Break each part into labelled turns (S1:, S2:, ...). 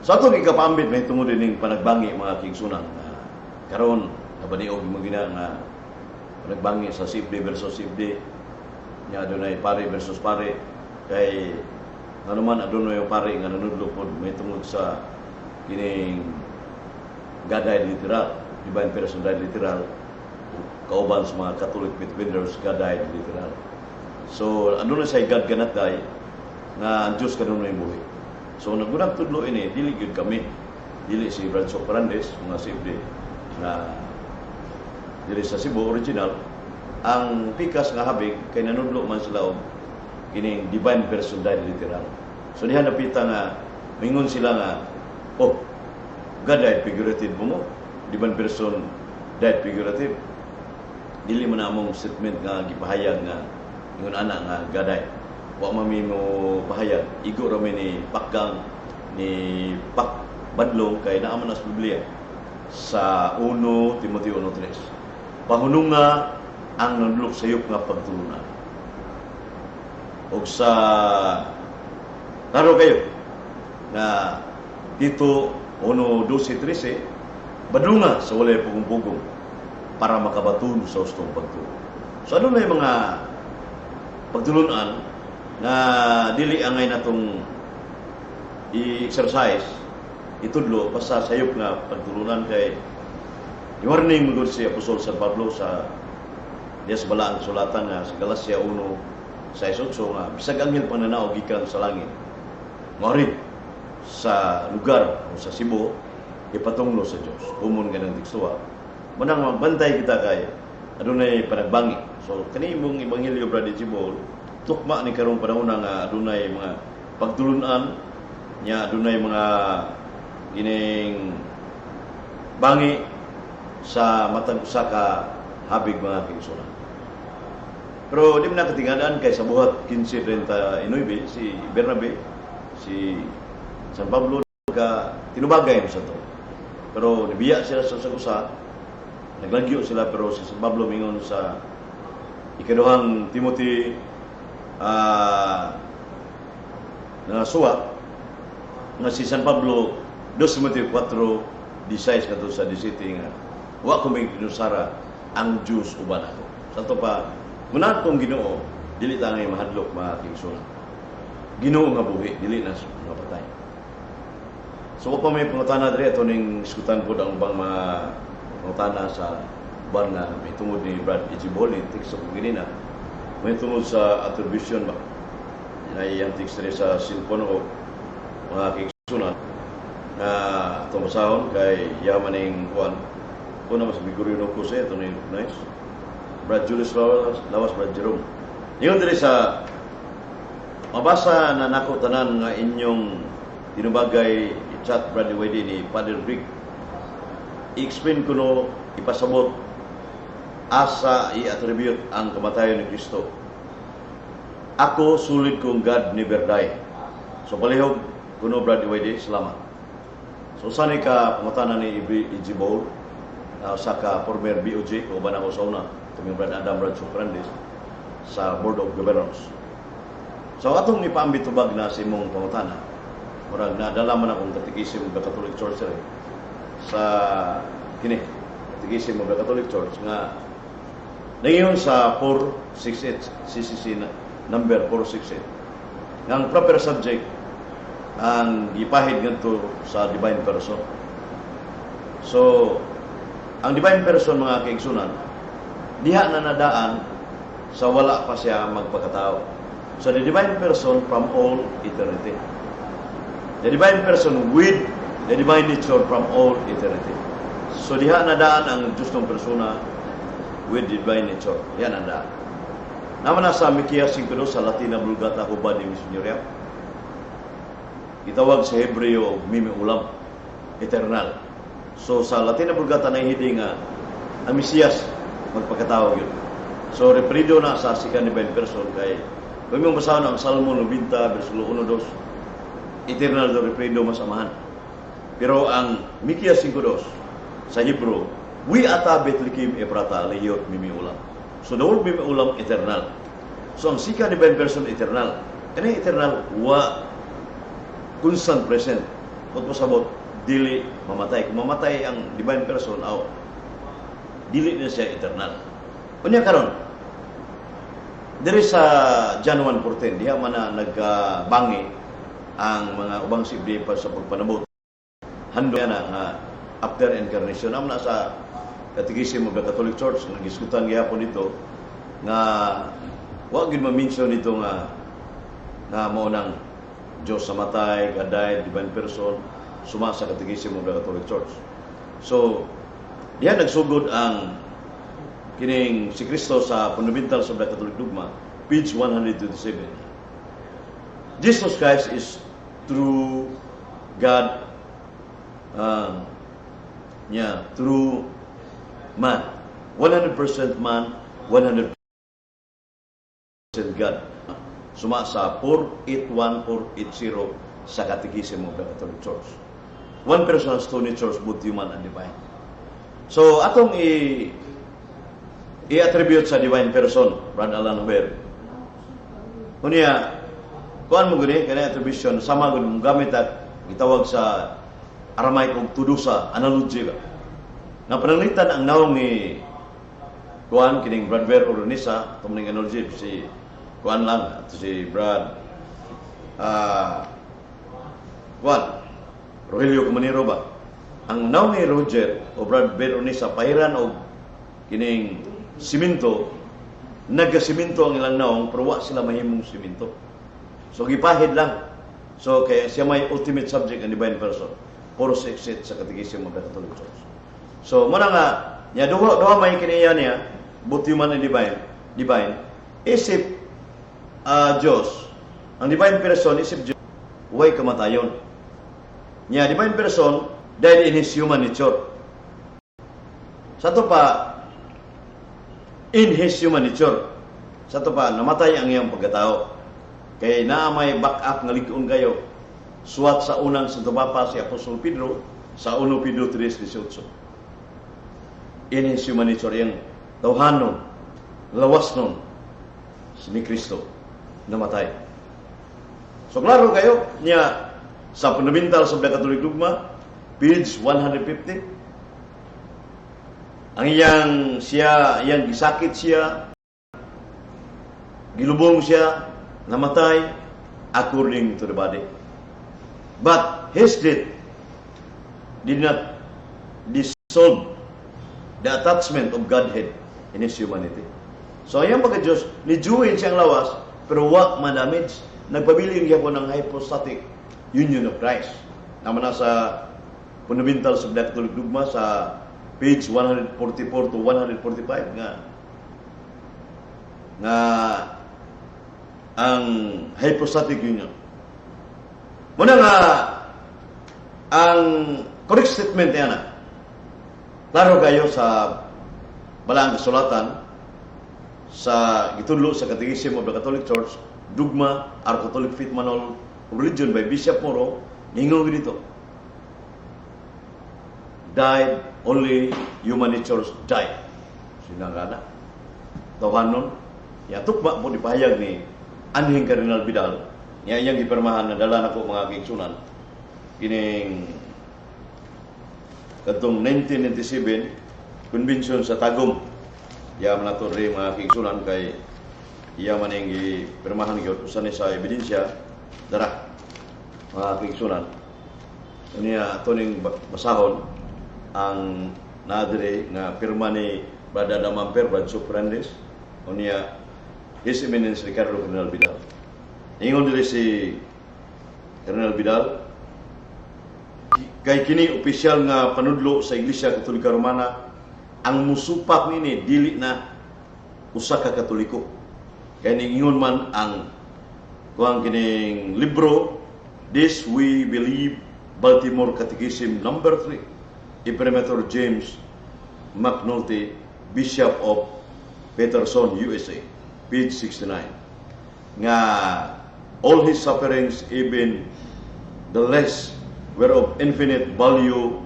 S1: So atong ikapaambit may tungod dining panagbangi, mga kaigsuonan, nga karon nabaniog mo gina nga panagbangi sa CFD versus CFD nya, adunay pare versus pare, kay ngano man adunay yung pare nga nanudlo pod may tungod sa kining God died literal, divine person died literal, kauban sa mga Catholic faith, God died literal. So adunay say God cannot die, nga ang Diyos kanunay buhi. So nagunang tudlo ini, dili gyud kami, dili si Brad Fernandez, mga CFD na dili sa Cebu original. Ang pikas nga habig kay nanudlo man sila og kining divine person died literal. So diha napita nga mingon sila nga, "Oh, God died figurative mo, divine person died figurative." Dili man among statement nga gipahayag nga ingon ana nga God died. Wa man mi mo pahayag, igo ra mi ni pakgang ni pak badlong kay naa man na sa Biblia sa 1 Timoteo 1:3, pahununga ang nanulok sayop nga pagtulunan. Og sa klaro kayo nga Tito 1:12-13, badlunga sa walay pugong-pugong para makabaton sa hustong pagtuo. So ano na yung mga pagtulunan na dili angay natong i-exercise, itudlo, basta sayop nga pagtulunan, kay i-warning mo si Apostol San Pablo sa diya sa Balaang Kasulatan nga sa Galacia 1:6-8 nga bisag anghel pananaw gikan sa langit moari sa lugar o sa Cebu, ipatunglo sa Dios. Common ganang tekstuwa. Manang magbantay kita kay adunay panagbangi. So kani imong ebanghelyo, Brother Jibol, tukma ni karong panahon nga adunay mga pagtulunan nya, adunay mga gining bangi sa matag usa ka habig, mga kaigsuonan. Pero di man nakatingadaan kay sa Buhat 15:39, si Bernabe, si San Pablo ka tinubagay mo sa to. Pero nibiya sila sa usa, naglagyo sila, pero si San Pablo mingon sa ikaduhang Timothy na suwat nga si San Pablo 2 Timothy 4:16 ngadto sa 17 nga wa ko may kinusara ang Diyos uban ako. Sa to pa, munahan kong Ginoo, dili ta ngay mahadlok, mga kaigsuonan. Ginoo nga buhi, dili na nga patay. So wa pa may pangutana diri, ato ning iskutan pod ang ubang mga pangutana sa uban nga may tungod ni Brad Ijiboli, teksto ko ganina. May tungod sa attribution ba. Nay ang text diri sa cellphone ko, mga kaigsuonan, na atong basahon kay yaman ning kuan. Ko na mas Gregorio ko sa ito ni nice. Brad Julius Lawas, Lawas, Brad Jerome. Ingon diri sa mabasa na nako tanan nga inyong tinubagay chat, Brad Wede, ni Father Brig. I-explain ko no, ipasabot asa i-attribute ang kamatayon ni Kristo. Ako sulid kong God never die. So palihog kuno, Brad Wede, salamat. So sani ka pangutana ni Ijibol, sa ka former BOG, kauban ako sa una, kaming Brad Adam, Brad Sufrandis, sa Board of Governors. So atong ipaambit tubag na sa imong pangutana, murag nadala man akong Catechism of the Catholic Church rin. Sa kini, Catechism of the Catholic Church nga nangiyon sa 468 CCC na, number 468, nga ang proper subject ang gipahid ngadto sa divine person. So, ang divine person, mga kaigsunan, diha na nadaan sa wala pa siya magpakatao. So, the divine person from all eternity. The divine person with the divine nature from all eternity. So, diha nadaan ang Diyos ng persona with divine nature. Diha nadaan. Naman na sa Mikias 5 sa Latina Vulgata hubad ni Monsignor. Gitawag sa Hebreo mimi ulam, eternal. So sa Latina Vulgata na hindi nga ang Mesiyas magpakatao yun. So referido na sa second divine person kay kung imong basahon ang Salmo 90 versikulo 1 2, eternal do referido mas amahan. Pero ang Mikias 5:2 sa Hebrew, we ata Bethlehem Ephrata lehiyot mimi ulam. So the word mimi ulam, eternal. So ang second divine person eternal. Kani eternal wa constant present. Kung pasabot, dili mamatay. Kung mamatay ang divine person, aw, dili na siya eternal. Unya karon, diri sa John 1:14, diha man na nagkabangi ang mga ubang CFD pa sa pagpanabot. Hando na nga after incarnation amo na sa Catechism of the Catholic Church nga gisgutan gihapon dito nga wa gyud ma-mention dito nga nga mao nang Diyos namatay, God died, divine person, suma sa Catechism of the Catholic Church. So, diha nagsugod ang kining si Kristo sa Fundamentals of the Catholic Dogma, page 127. Jesus Christ is true God, yeah, true man. 100% man, 100% God. Suma sa 481, 480 sa Catechism of the Catholic Church. One person has two natures, both human and divine. So, atong i-attribute sa divine person, Brad Alan Huber. Unya, kuan mo gani, kani attribution, sama gud mo gamit at gitawag sa Aramaic og tudusa, analogy ba. Nga pananglitan ang nawong ni kuan kining Brad Ver Oronisa, tumuning analogy si kuan lang, ato si Brad kuan Rogelio Comanero ba. Ang nawong ni Roger o Brad Ver Oronisa pahiran og kining simento, nagasiminto ang ilang naong pero wa sila mahimong simento. So gipahid lang. So kaya siya may ultimate subject ang divine person. 468 sa Catechism of the Catholic Church. So muna nga nya duha duha may kiniya niya, both human and divine isip Diyos. Ang divine person isip Diyos way kamatayon. Nya divine person died in his human nature. Sa ato pa, in his human nature. Sa ato pa, namatay ang iyang pagkatao. Kay naa may back up nga lig-on kayo. Suwat sa unang Santo Papa si Apostol Pedro sa 1 Pedro 3:18. In his human nature, iyang tawhanon, lawas nun, ni Kristo, namatay. So klaro kayo niya sa Fundamentals of the Catholic Dogma, page 150, ang iyang siya, iyang gisakit siya, gilubong siya, namatay according to the body. But his death did not dissolve the attachment of Godhead in his humanity. So ayang pagka Diyos, ni join siyang lawas, pero wa ma-damage. Nagpabilin gyapon ng hypostatic union of Christ. Naman na sa Fundamentals of the Catholic Dogma sa page 144 to 145 nga nga ang hypostatic union. Muna nga ang correct statement niya na klaro kayo sa Balaang Kasulatan sa gitudlo sa Catechism of the Catholic Church, Dogma, Our Catholic Faith Manual of Religion by Bishop Moro, ningon dito. Died, only human natures died. Sinangana. Tawhanon. Ya tukma po dipahayag ni Anhing Cardinal Vidal. Niya iyang gipirmahan na dala nako, mga kaigsunan. Kining kadtong 1997 convention sa Tagum. Ya man nato rin, mga kaigsunan, kay iya man yung gipirmahan gyud usa ni sa ebidensya dara, mga kaigsunan. Unya ato ning basahon ang nadre nga pirma ni Brad Adam Amper, Brad Fernandez, unya His Eminence Ricardo Cardinal Vidal. Ingon diri si Cardinal Vidal, kay kini opisyal nga panudlo sa Iglesia Katolika Romana, ang musupak nini dili na usa ka Katoliko. Kay ningingon man ang kuang kining libro This We Believe, Baltimore Catechism number 3, Imprimatur James McNulty, Bishop of Peterson, USA, page 69, nga all his sufferings, even the less, were of infinite value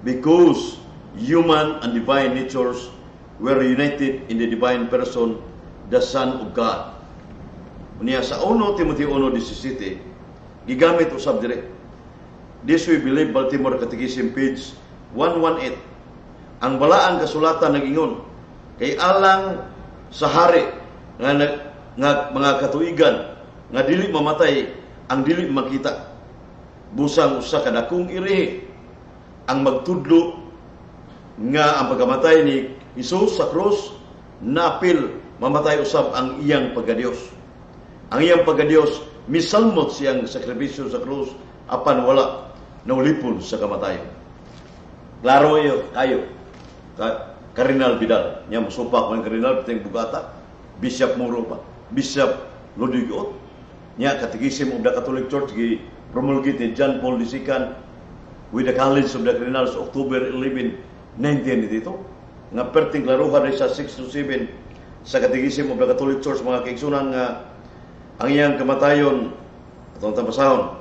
S1: because human and divine natures were united in the divine person, the Son of God. Unya sa 1 Timothy 1:17, gigamit usab dire. This We Believe, Baltimore Catechism, page 118. Ang Balaang Kasulatan nag-ingon, kay alang sa hari nga mga katuigan nga dili mamatay ang dili makita, busang usa ka dakong irehe ang magtudlo nga ang pagkamatay ni Hesus sa krus naapil mamatay usab ang iyang pagkadiyos. Ang iyang pagkadiyos misalmot siyang sakripisyo sa krus apan wala naulipon sa kamatayon. Klaro iyo kayo. Cardinal Vidal, nya mosupak man Cardinal piting bugata, Bishop Muro pa, Bishop Ludwig Ott. Nya Catechism of the Catholic Church gi promulgate ni John Paul II with the College of the Cardinals, October 11, 1982, nga perting klaruhan sa 6 to 7 sa Catechism of the Catholic Church, mga kaigsunan, nga ang iyang kamatayon, atong tabasahon.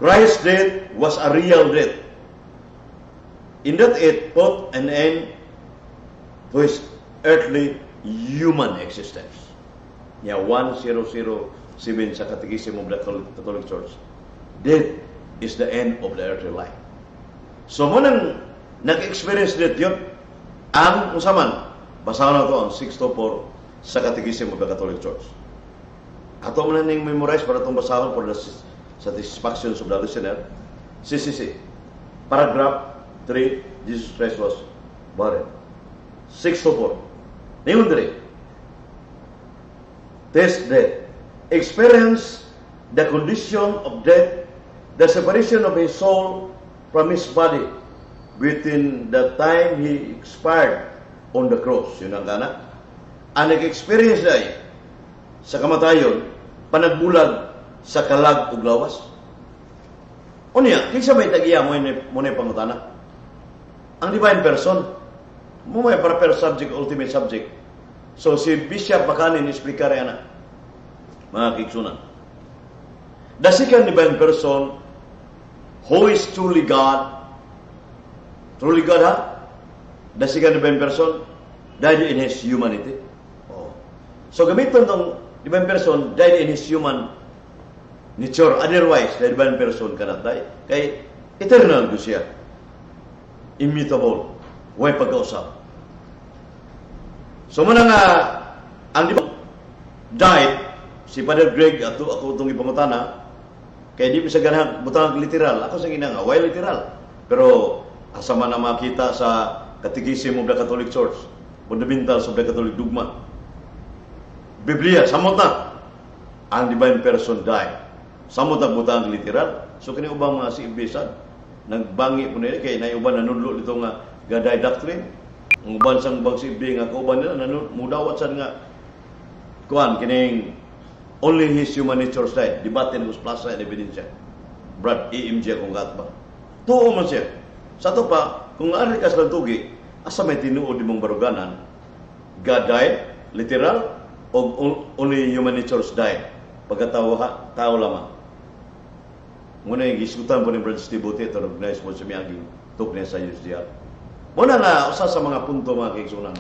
S1: Christ's death was a real death in that it put an end to his earthly human existence. Nya 1007 sa Catechism of the Catholic Church. Death is the end of the earthly life. So mo nang nag-experience death yun, ang usaman, basahon na to ang 6 to 4 sa Catechism of the Catholic Church. Ato mo na ning memorize para itong basahon for the satisfactions of the listener. CCC. Paragraph 3, Jesus Christ was buried. 6 to 4. Ningon diri. Taste death. Experience the condition of death, the separation of his soul from his body within the time he expired on the cross. Yun ang kana. Ang nag-experience ay sa kamatayon, panagbulag sa kalag ug lawas. Unya, kinsa may tag-iya mo na pangutana? Ang divine person. Mo may proper subject, ultimate subject. So si Bishop Bakanin explicar na, mga kaigsunan. The second divine person who is truly God ha? The second divine person died in his humanity. Oh. So gamiton tong divine person died in his human nature. Otherwise, the divine person cannot die. Kay eternal do siya. Immutable. Way pagkausap. So muna nga, ang di died, si Father Greg, ato ako itong ipangutana, kaya di mo sa ganahan, butang literal. Ako sa ginanga, why literal? Pero, asa man na makita sa Catechism of the Catholic Church, Fundamentals of the Catholic Dogma. Biblia, samot na. Ang divine person died. Samot na butang literal. So, kini ubang mga si Ibisan, nagbangi po nila, kay naiuban nanudlo dito nga God doctrine. Ang uban sang ubang si Ibi nga kauban nila, mudawat sad nga kuan kining only his human nature died. Debate ng Plaza and Ebidensya. Brad EMG akong gatba. Tuo man siya. Sa to pa, kung ari ka sa tugi, asa may tinuod imong baruganan? God died, literal, o only human nature died? Pagkatao ha, tao lamang. Muna yung gisgutan po ni Brad Steve Bote, ito recognize mo sa miyaging tuk niya sa USDR. Muna nga, usa sa mga punto, mga kaigsunan.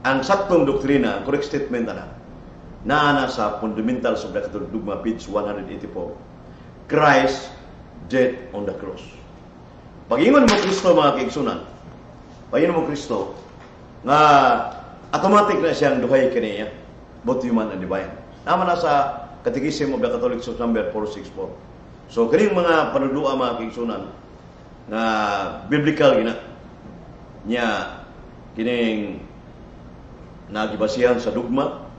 S1: Ang saktong doktrina, correct statement na, naa sa Fundamentals of the Catholic Dogma, page 184. Christ death on the cross. Pag-ingon mo Kristo, mga kaigsunan, pag-ingon mo Kristo, nga automatic na siyang duhay kaniya, both human and divine. Naman na sa Catechism of the Catholic Church number 464. So, kining mga panudua, mga kaigsunan, nga biblical gina niya, kining nagibasihan sa dugma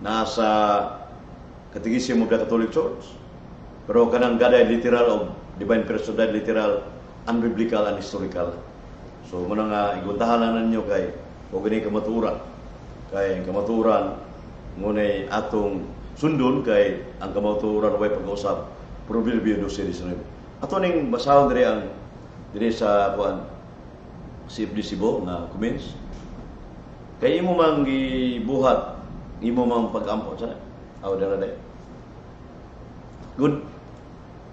S1: nasa Catechism of the Catholic Church. Pero kanang God died literal o divine person died literal, unbiblical and historical. So muna nga iguntahan na ninyo kay o gani kamaturan. Kay ang kamaturan ngunay atong sundon kay ang kamaturan way pag-usab, Proverbio 12:19. Ato ning basahon diri ang diri sa kuan si FD Cebu nga comments. Kay imo mang gibuhat, imo mang pag-ampo sa aw dara day. Good.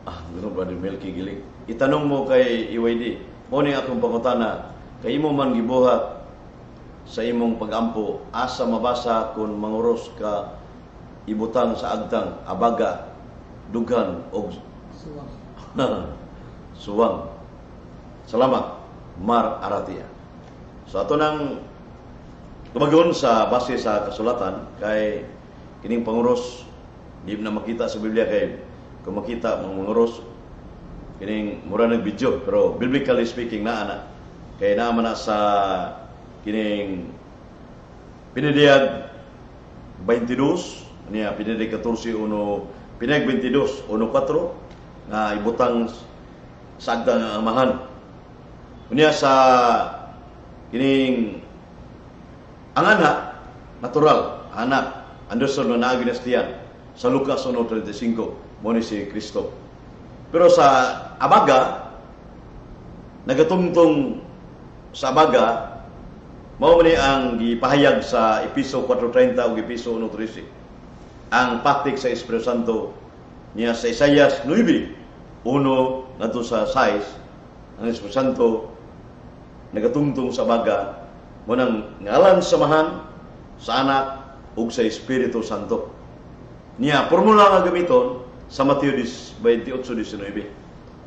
S1: Ah, gano'n, Brother Milky Giling. Itanong mo kay EYD. Mo ni akong pangutana, kay imo man gibuhat sa imong pag-ampo, asa mabasa kung manguros ka ibutang sa agtang, abaga, dughan og
S2: Suwang.
S1: Suwang. Salamat, Mar Aratia. So ato nang tubagon sa base sa kasulatan kay kining panguros di na makita sa Biblia, kay kung makita mga manguros kining mura nag video, pero biblically speaking naa na kay naa man na sa kining Pinadayag 22 niya, Pinadayag 14:1, Pinadayag 22:1-4 nga ibutang sa agda nga amahan. Unya sa kining ang anak natural, anak Anderson na naa ginastiyan sa Lucas 1:35 mo ni si Kristo. Pero sa abaga, nagatungtong sa abaga, mao man ni ang gipahayag sa Episo 4:30 ug Episo 1:13. Ang patik sa Espiritu Santo niya sa Isaias 9:1 ngadto sa 6, ang Espiritu Santo nagatungtong sa abaga mo nang ngalan sa Amahan, sa Anak ug sa Espiritu Santo. Niya formula nga gamiton sa Mateo 28:19.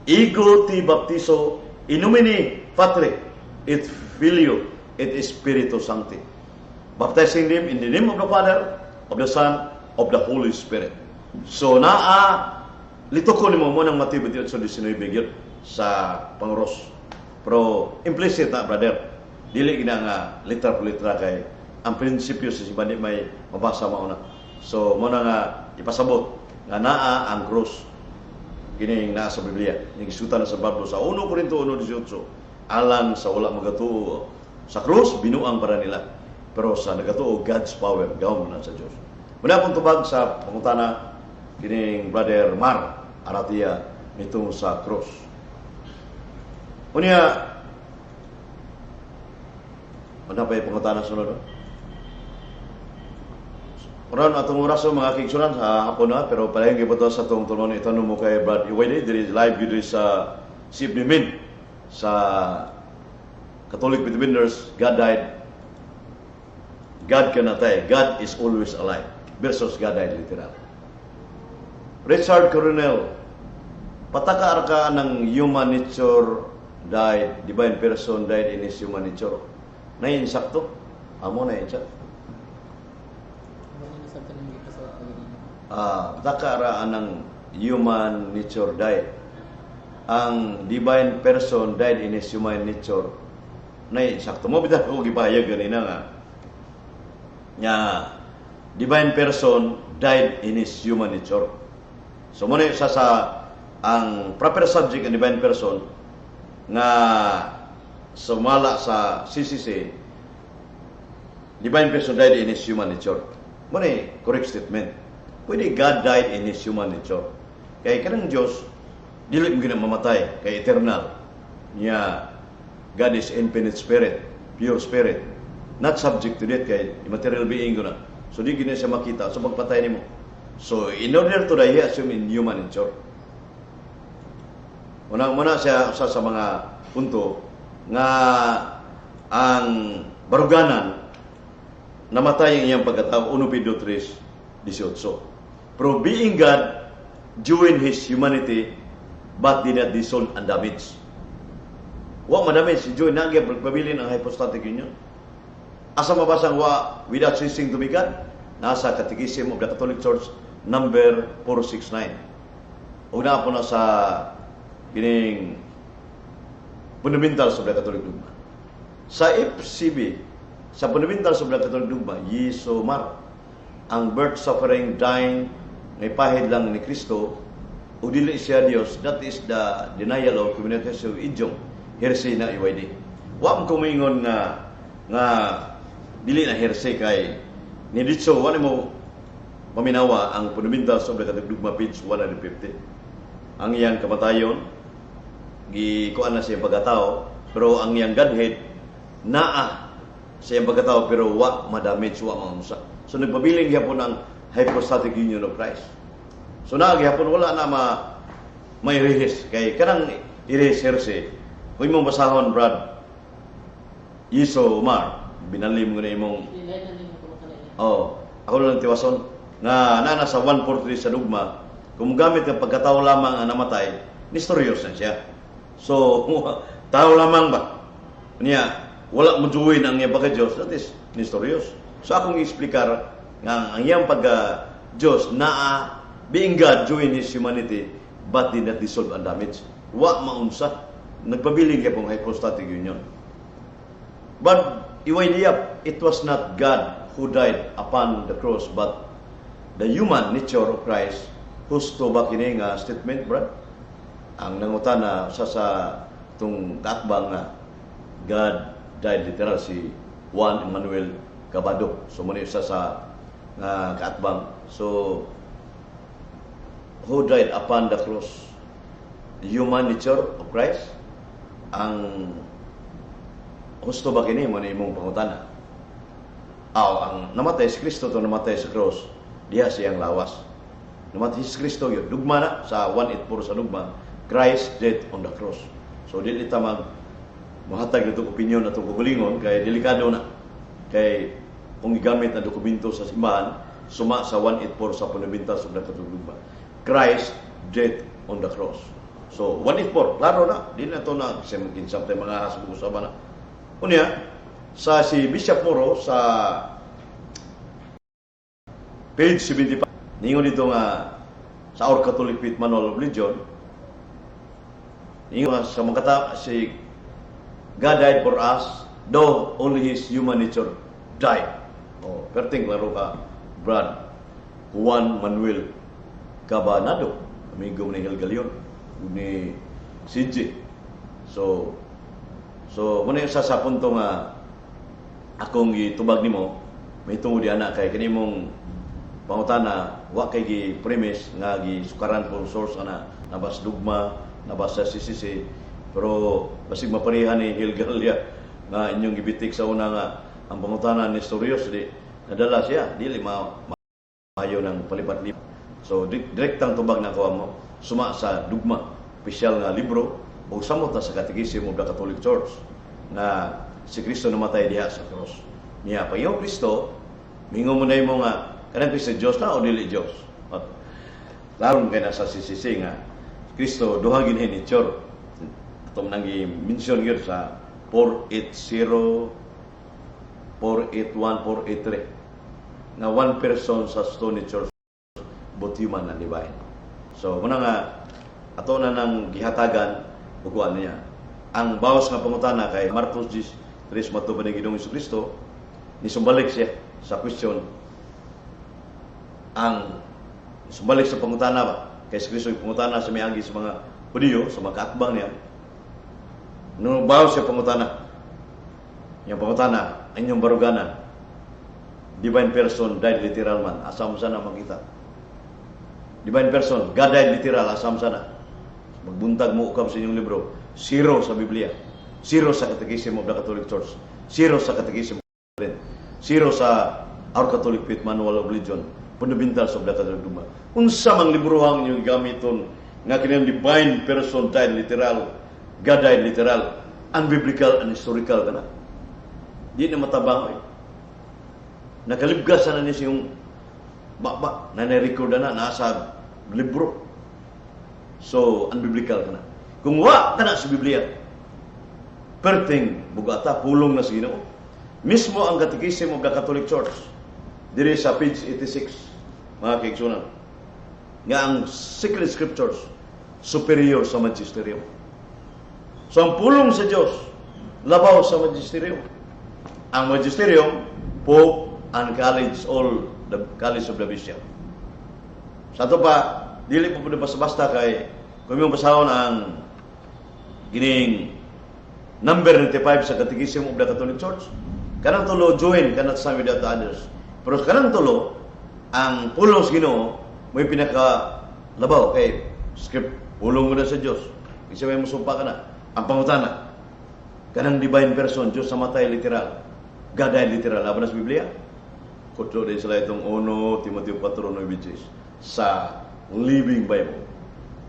S1: "Ego te baptizo in nomine Patri et Filio et Spiritu Sancti." Baptizing them in the name of the Father, of the Son, of the Holy Spirit. So naa litukon nimo mo ng Mateo 28:19 gyud sa pangros. Pero implicit na, brother. Dili gina nga litra por litra kay ang prinsipyo sa simbahan di may mabasa mao na. So mo na nga ipasabot nga naa ang krus kining naa sa Biblia. Yung gisutan na sa Pablo sa 1 Corinto 1:18, alang sa wala magatuo sa krus, binuang para nila. Pero sa nagatuo, God's power, gahom na sa Diyos. Muna akong tubag sa pangutana kining Brother Mar Aratia nitong sa krus. Unya, ano pa yung pangutana sunod? Ron, atong oras mga kaigsuonan sa hapon na, pero palahin gyud to sa atong tulon itanong mo kay Brad Iwayde, diri live gyud diri sa CFD Min sa Catholic Defenders, God died. God cannot die. God is always alive. Versus God died literal. Richard Coronel, pataka ka ng human nature died, divine person died in his human nature. Naiinsakto. Amo na insakto.
S2: Ano na sa tanong gipasawat pa ganina?
S1: Ah, pataka ra ng human nature died. Ang divine person died in his human nature. Naiinsakto. Mo bitaw ko gipahayag ganina nga nga divine person died in his human nature. So mo na isa sa ang proper subject ang divine person nga sumala sa CCC, divine person died in his human nature. Mo na correct statement. Pwede God died in his human nature. Kay kanang Diyos dili mo gina mamatay kay eternal. Nya God is infinite spirit, pure spirit. Not subject to death kay immaterial being ko na. So di gina siya makita so pagpatay nimo. So in order to die, he assume in human nature. Una muna siya usa sa mga punto nga ang baruganan namatay ang iyang pagkatao, 1 Pedro 3:18. Pero being God joined his humanity but did not dissolve and damage. Wa madamage si join na pagpabilin ang hypostatic union. Asa mabasang wa without ceasing to be God? Nasa Catechism of the Catholic Church number 469. Ug naa po na sa kining Fundamentals of the Catholic Dogma. Sa FCB, sa Fundamentals of the Catholic Dogma, Yeso Mar, ang birth, suffering, dying, ngay pahid lang ni Kristo, ug dili siya Dios, that is the denial of communicatio idiomatum, heresy na EYD. Wa mo kumingon nga nga dili na heresy kay ni ditso wa mo paminawa ang Fundamentals of the Catholic Dogma page 150. Ang iyang kamatayon gikuan na siya pagkatao, pero ang iyang Godhead naa sa iyang pagkatao pero wa madamage, wa maunsa. So nagpabiling gyapon ang hypostatic union of Christ. So naa gyapon, wala na ma may rehis kay kanang irehis heresy. Kung imong basahon, Brad Iso Omar, binalim ko na imong
S2: Ilay na nimo kung makalay.
S1: Oh, ako lang tiwason nga nana sa 143 sa dugma. Kung gamit ng pagkatao lamang ang namatay, Nestorius na siya. So, tao lamang ba? Niya, wala mo join ang iyang pagka-Diyos, that is Nestorius. So, akong i-explicar nga ang iyang pagka-Diyos naa being God join His humanity but did not dissolve and damage. Wa maunsa. Nagpabilin kay pong hypostatic union. But iway niyap, it was not God who died upon the cross, but the human nature of Christ. Husto ba kini nga statement, Brad? Ang nangutana sa itong kaatbang nga God died literal, si Juan Emmanuel Cabado. So muna isa sa nga kaatbang. So who died upon the cross? The human nature of Christ? Ang husto ba kini mo na imong pangutana? Aw, ang namatay si Kristo to namatay sa cross, diha siyang lawas. Namatay si Kristo yun, dugma na sa 184 sa dugma, Christ death on the cross. So dili ta mag mohatag nito opinion atong kaugalingon kay delikado na. Kay kung gigamit ang dokumento sa simbahan, suma sa 184 sa Fundamentals of the Catholic Dogma. Christ death on the cross. So 184, klaro na. Di na to na kasi magkinsam tayo mga hasbog na. Unya, sa si Bishop Moro sa page 75, ningon dito nga sa Our Catholic Faith Manual of Religion, ningon nga sa mga si God died for us, though only His human nature died. Oh, perting klaro ka, Brad Juan Manuel Cabanado, amigo ni Helgalion, ni CJ. So, muna yung sa punto nga akong gitubag nimo, may tungod di ana kay kini mong pangutana wa kay gi premise nga gisukaran po source ana nabas dugma, nabas sa CCC, pero basig mapareha ni Hilgalia nga inyong gibitik sa una nga ang pangutana ni Nestorius, di nadala siya dili ma maayo ng palipat-lipat. So direktang tubag na kuha mo suma sa dugma, opisyal nga libro o samot na sa Catechism of the Catholic Church na si Kristo namatay diha sa cross. Niya pag yung Kristo, mingon mo na mo nga kanang Kristo Diyos na o dili Diyos. At laro kay nasa CCC nga Kristo duha gini nature. Atong nang gi-mention gyud sa 480, 481, 483 nga one person sa two natures, both human and divine. So muna nga ato na nang gihatagan ug kuan niya. Ang bawas nga pangutana kay Marcos 10:3, mato ba ni Ginoong Kristo ni sumbalik siya sa question, ang sumbalik sa pangutana ba kay si Kristo pangutana sa miagi sa mga Hudiyo, sa mga kaatbang niya. No bawas siya pangutana, yung pangutana inyong baruganan, divine person died literal man, asa mo sana makita divine person God died literal? Asa mo sana magbuntag mo ukab sa inyong libro? Zero sa Biblia, zero sa Catechism of the Catholic Church, zero sa Catechism rin, zero sa Our Catholic Faith Manual of Religion, Fundamentals of the Catholic Dogma. Unsa mang librohang inyong gamiton nga kinang divine person died literal, God died literal, unbiblical and historical kana. Di na matabang eh. Nakalibgas na ni siyang ba na na-record na nasa libro. So, unbiblical kana. Kung wa kana sa Biblia, perting bugata, pulong na sa Ginoo. Mismo ang Catechism of the Catholic Church, diri sa page 86, mga kaigsunan, nga ang sacred scriptures superior sa magisterium. So ang pulong sa Diyos labaw sa magisterium. Ang magisterium, Pope and college, all the college of the bishop. Sa ato pa, dili po po basta-basta kay kung imong basahon ang gining number 95 sa Catechism of the Catholic Church, kanang tulo join cannot stand without the others. Pero kanang tulo, ang pulong sa Ginoo may pinaka labaw kay script pulong mo na sa Dios. Isa may musumpa ka na. Ang pangutana, kanang divine person, Diyos namatay literal. God died literal. Laban na sa Biblia? Kutlo din sila itong 1 Timoteo 4:9 sa Living Bible.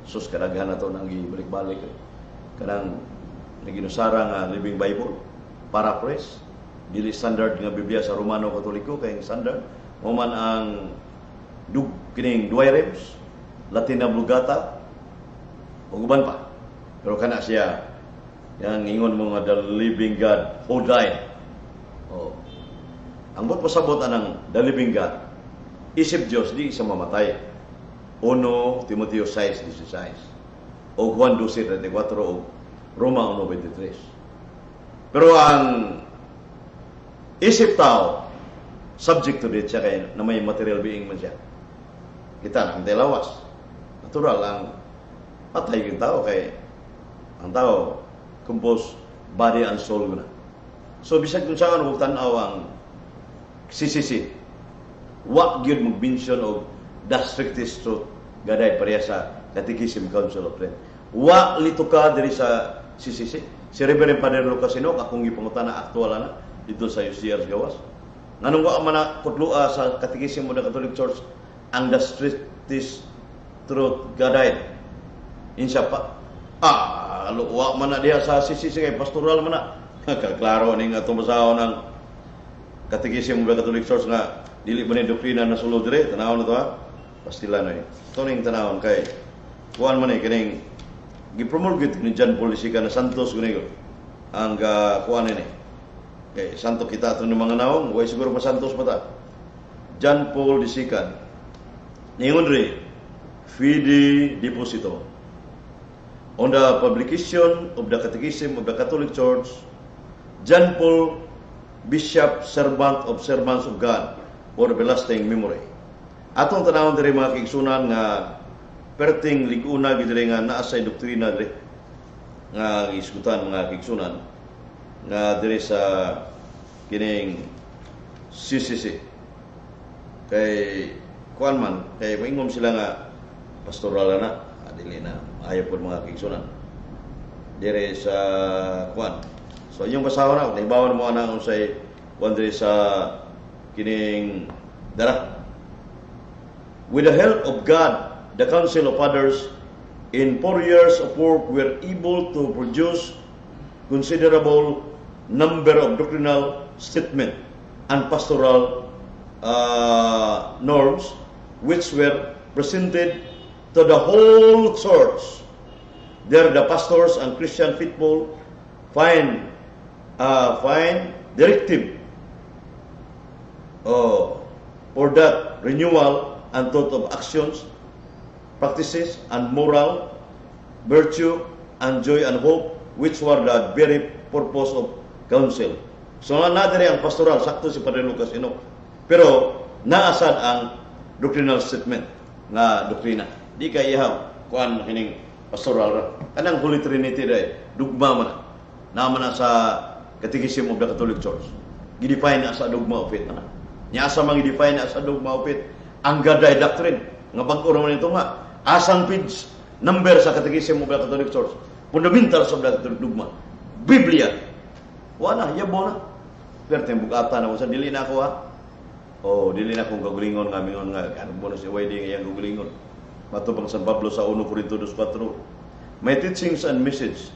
S1: Sus, kadaghan na to nang gibalik-balik. Kanang naginusara nga Living Bible, paraphrase, dili standard nga Biblia sa Romano Katoliko kay ang standard mo man ang dug kining Douay Rheims. Latina Vulgata ug uban pa. Pero kana siya yang ingon mo nga the living God who died. Oh. Ang buot pasabot anang the living God, isip Dios di siya mamatay. 1 Timoteo 6:16 o Juan 12:34 o Roma 1:23. Pero ang isip tao, subject to death siya kay na may material being man siya. Kita ang lawas. Natural ang patay yung tao kay ang tao compose body and soul na. So bisag kung saan og tan-aw ang CCC, wa gyud mag-mention og the strictest truth gaday pareha sa Catechism Council of Trent. Wa lito ka diri sa CCC. Si Reverend Padre Lucas Enoch, akong gipangutana aktual na dito sa UCR Gawas. Nganong wa man na kutlua sa Catechism of the Catholic Church ang the strictest truth God? Insa pa? Ah, wa man na diha sa CCC kay pastoral man na. Kaklaro ning atong basahon ang Catechism of the Catholic Church nga dili ba ni doktrina na sulod dire? Tanawon na to ha. Pastila na eh. Ito ning tanawon kay kuan man eh kining gipromulgate ni John Paul II na Santos gunigo ang kuan ini. Kay santo kita ato ng mga naong, way siguro pa santos pa ta. John Paul II. Ningon diri, Fidei Deposito. On the publication of the Catechism of the Catholic Church, John Paul, Bishop, Servant of Servants of God, for everlasting memory. Atong tanawon diri, mga kaigsunan, nga perting liguna gid diri nga naa sa doktrina diri nga isgutan, mga kaigsunan, nga diri sa kining CCC kay kuan man kay moingon sila nga pastoral na. Ah, dili na ayaw po, mga kaigsunan, diri sa kuan. So inyong basahon na nahibawan mo ana unsay kuan diri sa kining dara. With the help of God, the Council of Fathers, in 4 years of work, were able to produce considerable number of doctrinal statement and pastoral norms which were presented to the whole church. There the pastors and Christian faithful find directive, oh, for that renewal and thought of actions, practices, and moral virtue, and joy and hope, which were the very purpose of council. So nga na diri ang pastoral, sakto si Padre Lucas Enoch. Pero naasad ang doctrinal statement nga doktrina. Di kay ihaw kuan kining pastoral ra. Kanang Holy Trinity dai, dugma man na. Naa man na sa Catechism of the Catholic Church. Gidefine na sa dogma of faith na. Nya asa man gidefine na sa dogma of faith ang God died doctrine nga bag-o raman ito nga asang page number sa Catechism of the Catholic Church? Fundamentals of the Catholic dogma. Biblia. Wala, yabo na. Pero bugata na ko sa dili na ako ha. Oh, dili na akong kagulingon nga mingon nga ano mo na si YD nga iyang kagulingon. Matubang San Pablo sa 1 Corinto 2:4. My teachings and message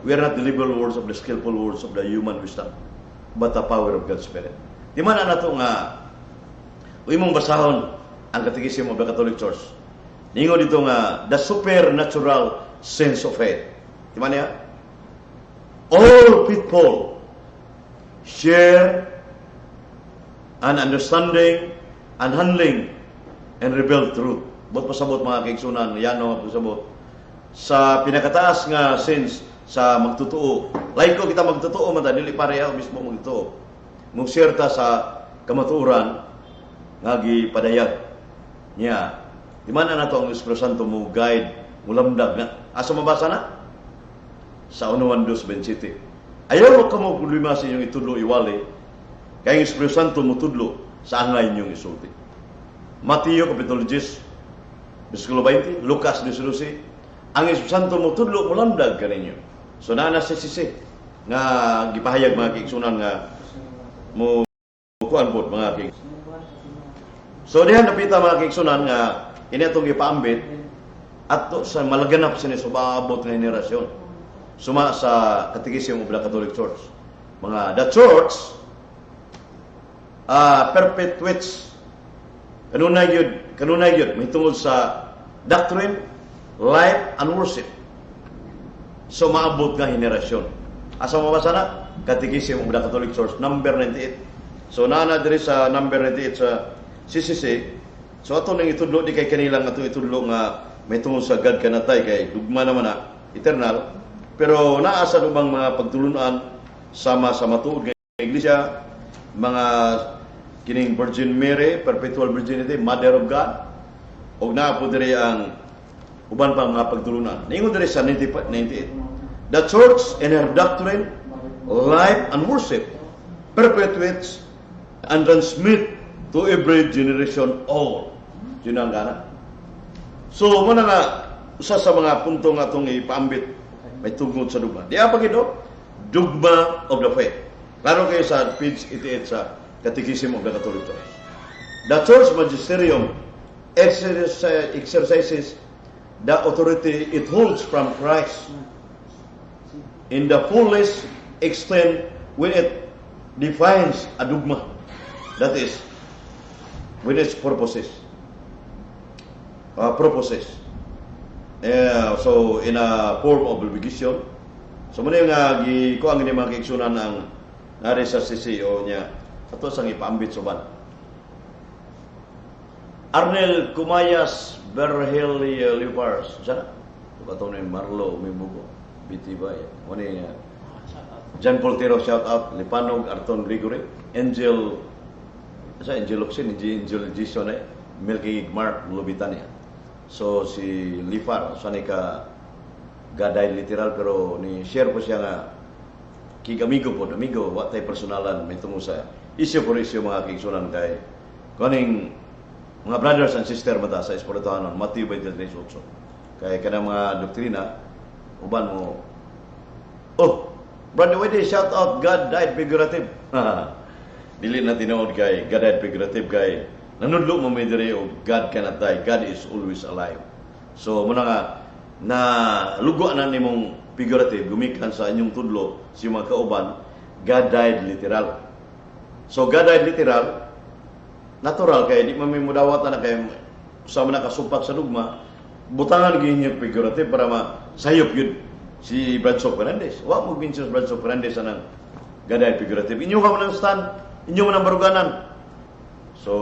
S1: were not the liberal words of the skillful words of the human wisdom, but the power of God's Spirit. Di man na nato nga imong basahon ang Catechism of the Catholic Church. Ningon dito nga the supernatural sense of faith. Di man niya? All people share an understanding and handling and revealed truth. Buot pasabot, mga kaigsunan, yan no pasabot. Sa pinakataas nga sense sa magtotoo. Like ko kita magtotoo man ta, dili pareha mismo magtotoo. Mong share ta sa kamatuoran nga gipadayag niya. Di man na nato ang Espiritu Santo mo guide, mo lamdag na. Asa mabasa na? Sa 1:27. Ayaw ka mo problema sa inyong itudlo iwali, kay ang Espiritu Santo mo tudlo sa angay inyong isulti. Mateo Kapitulo 10, versikulo 20, Lucas 12, ang Espiritu Santo mo tudlo, mo lamdag kaninyo. So naa na si sisi nga gipahayag, mga kaigsunan, nga mo kuan pod, mga kaigsunan. So dihan napita, mga kaigsunan, nga ini atong gipaambit ato sa malaganap sini sa umaabot nga henerasyon. Suma sa Catechism of the Catholic Church. Mga the church perpetuates kanunay gyud mahitungod sa Doctrine, life, and worship. So maabot nga henerasyon. Asa mabasa na? Catechism of the Catholic Church, number 98. So naa na diri sa number 98 sa CCC. So ato nang itudlo di kay kanilang ato itudlo nga may tungod sa God cannot die kay dugma naman na eternal. Pero naa sa ubang mga pagtulunan sama sa matuod nga iglesia, mga kining Virgin Mary, perpetual virginity, Mother of God, ug naa po diri ang uban pang mga pagtulunan. Ningon diri sa 90, 98. The Church in her doctrine, life, and worship perpetuates and transmit to every generation all. Yun ang gana. So, muna nga, usa sa mga punto nga itong ipaambit may tungod sa dugma. Di pa gino, dogma of the faith. Klaro kayo sa page 88 sa Catechism of the Catholic Church. The Church Magisterium exercises the authority it holds from Christ in the fullest extent when it defines a dogma. That is, with its purposes. Proposes. So, in a form of obligation. So, muna yung gikuha ang mga kaigsunan ang nari sa CCO niya. Ato sang ipaambit suban. Arnel Kumayas Berhel Lipars. Sana? Ato ni Marlo Umibugo. BT ba? Muna yung
S2: Shout out.
S1: John Paul Tiro, shout out. Lipanog Arton Gregory. Angel sa Angel Oxin, Angel Jason eh. Milky Mark Lubitania. So si Lifar, sa ni ka gaday literal, pero ni share po siya nga kig amigo po, amigo, wa tay personalan may tungod sa issue for issue, mga kaigsunan, kay kaning mga brothers and sister mata sa espirituhanon, Matthew 23:8, kay kanang mga doktrina uban mo, "Oh, Brother Wede, shout out, God died figurative." Dili na tinuod kay God died figurative kay nanudlo mo may diri og God cannot die, God is always alive. So muna nga na lugo na nimong figurative gumikan sa inyong tudlo si mga kauban, God died literal. So God died literal, natural kay di man may mudawat na kay usa man nakasupak sa dugma, butangan gyud niyo figurative para ma sayop yun si Brad Fernandez. Wa mo mention si Brad Fernandez anang God died figurative. Inyo ka man ang stand, inyo man ang baruganan. So,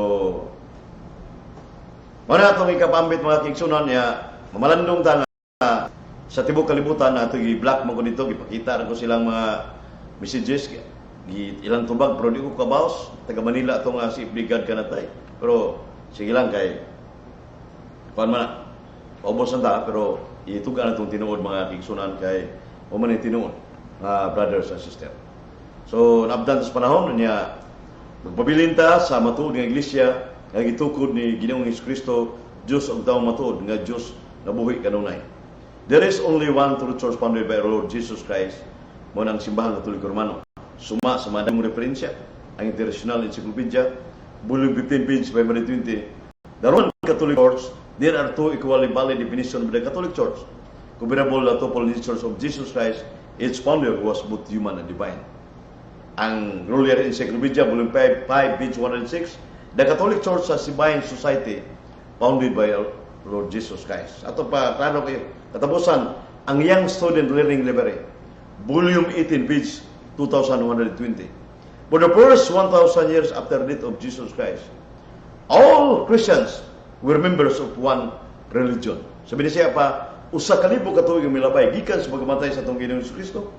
S1: mao atong ikapambit, mga kaigsunan niya, mamalandong ta nga sa tibok kalibutan na ato gi-block man ko dito, gipakita ra ko silang mga messages, gi ilang tubag, pero di ko kabaos taga Manila ato nga si Brigad kanatay. Pero sige lang kay kuan man na paubos na ta, pero ituga na itong tinuod, mga kaigsunan, kay o man yung tinuod nga brothers and sister. So naabdan sa panahon niya, magpabilin ta sa matuod nga iglesia nga gitukod ni Ginoong Kristo, Dios ug tawo matuod nga Dios nabuhi kanunay. There is only one true church founded by our Lord Jesus Christ, mo nang Simbahang Katoliko Romano. Suma sa mga referensya, ang International Encyclopedia, Volume 15, page 520. The Roman Catholic Church, there are two equally valid definitions of the Catholic Church. Comparable the twofold natures of Jesus Christ, its founder, who was both human and divine. Ang Grolier Encyclopedia, Volume 5, 5, page 106, the Catholic Church as divine society founded by our Lord Jesus Christ. Ato pa, klaro kayo. Katapusan, ang Young Student Learning Library, Volume 18, page 2120. For the first 1,000 years after the death of Jesus Christ, all Christians were members of one religion. Sabi niya pa, 1,000 ka tuig ang milabay, gikan sa pagkamatay sa atong Ginoong Kristo.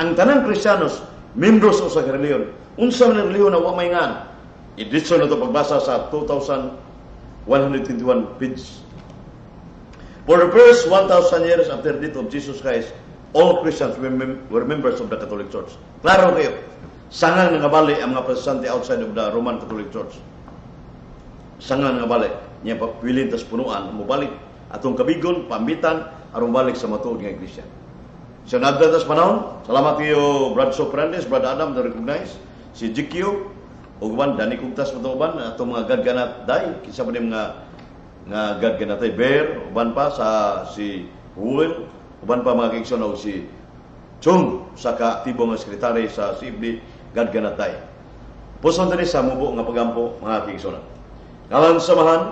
S1: Ang tanang Kristiyanos, membros sa usa ka relihiyon. Unsa man ang relihiyon na wa may ngan. Iditso na to pagbasa sa 2121 page. For the first 1,000 years after the death of Jesus Christ, all Christians were members of the Catholic Church. Klaro kayo. Sangang nangabali ang mga Protestante outside of the Roman Catholic Church. Sangang nangabali. Niya pabilin tas punuan, mubalik atong kabigon, pambitan, aron balik sa matuod nga iglesia. So nagdatas panahon, salamat kayo Brad So Fernandez, Brad Adam na recognize, si GQ, ug uban Danny Kugtas mo uban atong mga God cannot die, kinsa pa ni mga nga God cannot die, Bear, uban pa sa si Ruel, uban pa mga kaigsoon og si Chung sa ka-aktibo nga sekretary sa CFD God cannot die. Puson diri sa mubo nga pagampo, mga kaigsoon. Ngalan sa Amahan,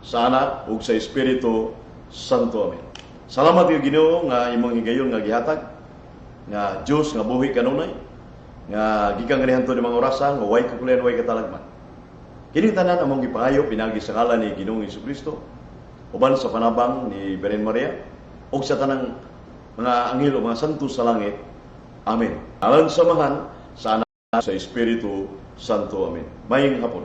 S1: sa Anak ug sa Espiritu Santo. Amen. Salamat kaayo, Ginoo, nga imong higayon nga gihatag nga Dios nga buhi kanunay nga gikan nganiha hangtod mga orasa nga way kakulian, way katalagman. Kini tanan among gipangayo pinaagi sa ngalan ni Ginoong Kristo uban sa panabang ni Birhen Maria ug sa tanang mga anghel o mga santo sa langit. Amen. Alan sa Amahan, sa Anak, sa Espiritu Santo. Amen. Maayong hapon.